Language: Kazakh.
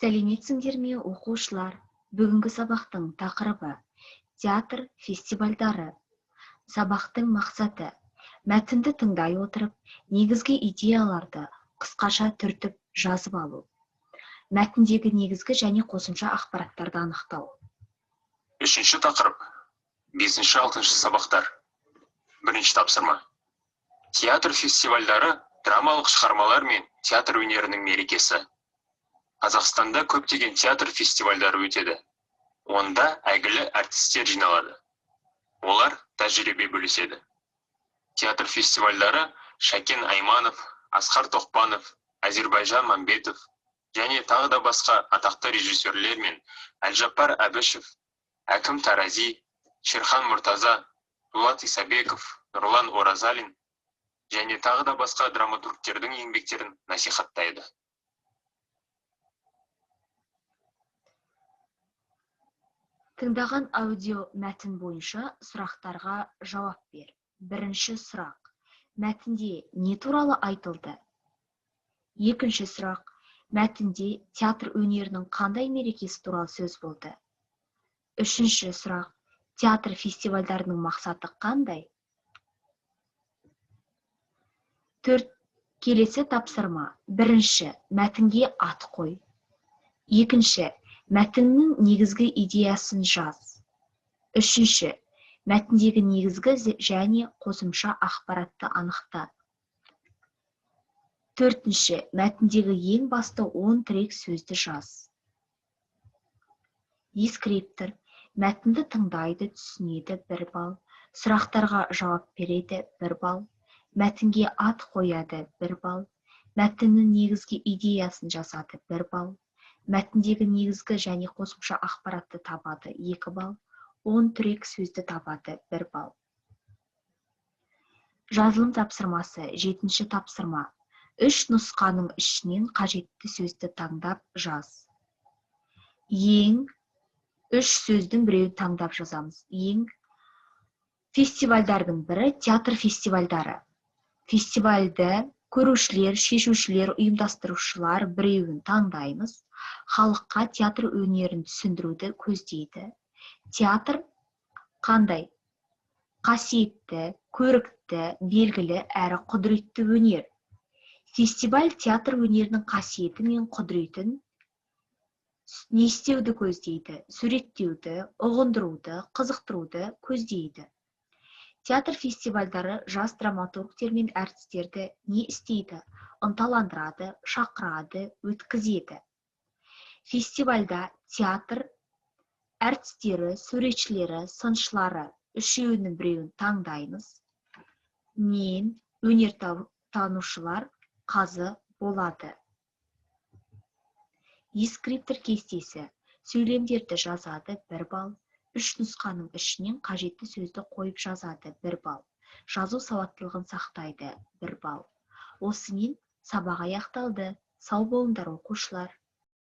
Сәлеметсіңдер ме, оқушылар? Бүгінгі сабақтың тақырыбы театр фестивальдары. Сабақтың мақсаты: мәтінді тыңдай отырып, негізгі идеяларды қысқаша түртіп жазып алу. Мәтіндегі негізгі және қосымша ақпараттарды анықтау. Үшінші тақырып. Бесінші, алтыншы сабақтар. Бірінші тапсырма. Театр фестивальдары — драмалық шығармалар мен театр өнерінің мерекесі. Қазақстанда көптеген театр фестивальдары өтеді. Онда әйгілі әртістер жиналады. Олар тәжірибе бөліседі. Театр фестивальдары Шәкен Айманов, Асқар Тоқпанов, Әзірбайжан Мамбетов және тағы да басқа атақты режиссерлер мен Әлжаппар Әбішев, Әкім Тарази, Шерхан Мұртаза, Дулат Исабеков, Нұрлан Оразалин және тағы да басқа драматургтердің еңбектерін насихаттайды. Тыңдаған аудио мәтін бойынша сұрақтарға жауап бер. Бірінші сұрақ. Мәтінде не туралы айтылды? Екінші сұрақ. Мәтінде театр өнерінің қандай мерекесі туралы сөз болды? Үшінші сұрақ. Театр фестивальдарының мақсаты қандай? 4. Келесі тапсырма. Бірінші, мәтінге ат қой. Екінші, мәтіннің негізгі идеясын жаз. Үшінші, мәтіндегі негізгі және қосымша ақпаратты анықта. Төртінші, мәтіндегі ең басты 10 тірек сөзді жаз. Дескриптор: мәтінді тыңдайды, түсінеді, 1 балл. Сұрақтарға жауап береді, 1 балл. Мәтінге ат қояды, 1 балл. Мәтіннің негізгі идеясын жазады, 1 балл. Мәтіндегі негізгі және қосымша ақпаратты табады, 2 балл. 10 тірек сөзді табады, 1 балл. Жазылым тапсырмасы, 7-ші тапсырма. 3 нұсқаның ішінен қажетті сөзді таңдап жаз. Ең 3 сөздің біреуін таңдап жазамыз. Ең фестивальдардың бірі театр фестивальдары. Фестивальді көрушілер, шешушілер, ұйымдастырушылар біреуін таңдаймыз. Халыққа театр өнерін түсіндіруді көздейді. Театр қандай? Қасиетті, көрікті, белгілі әрі құдіретті өнер. Фестиваль театр өнерінің қасиеті мен құдіретін не істеуді көздейді? Суреттеуді, ұғындыруды, қызықтыруды көздейді. Театр фестивальдары жас драматургтер мен әртістерді не істейді? Ынталандырады, шақырады, өткізеді. Фестивальда театр әртістері, суретшілері, сыншылары үшеуінің біреуін таңдаймыз. Мен өнертанушылар қазы болады. Дескриптор кестесі. Сөйлемдерді жазады, 1 балл. 3 нұсқаның ішінен қажетті сөзді қойып жазады, 1 балл. Жазу сауаттылығын сақтайды, 1 балл. Осымен сабақ аяқталды. Сау болыңдар, оқушылар.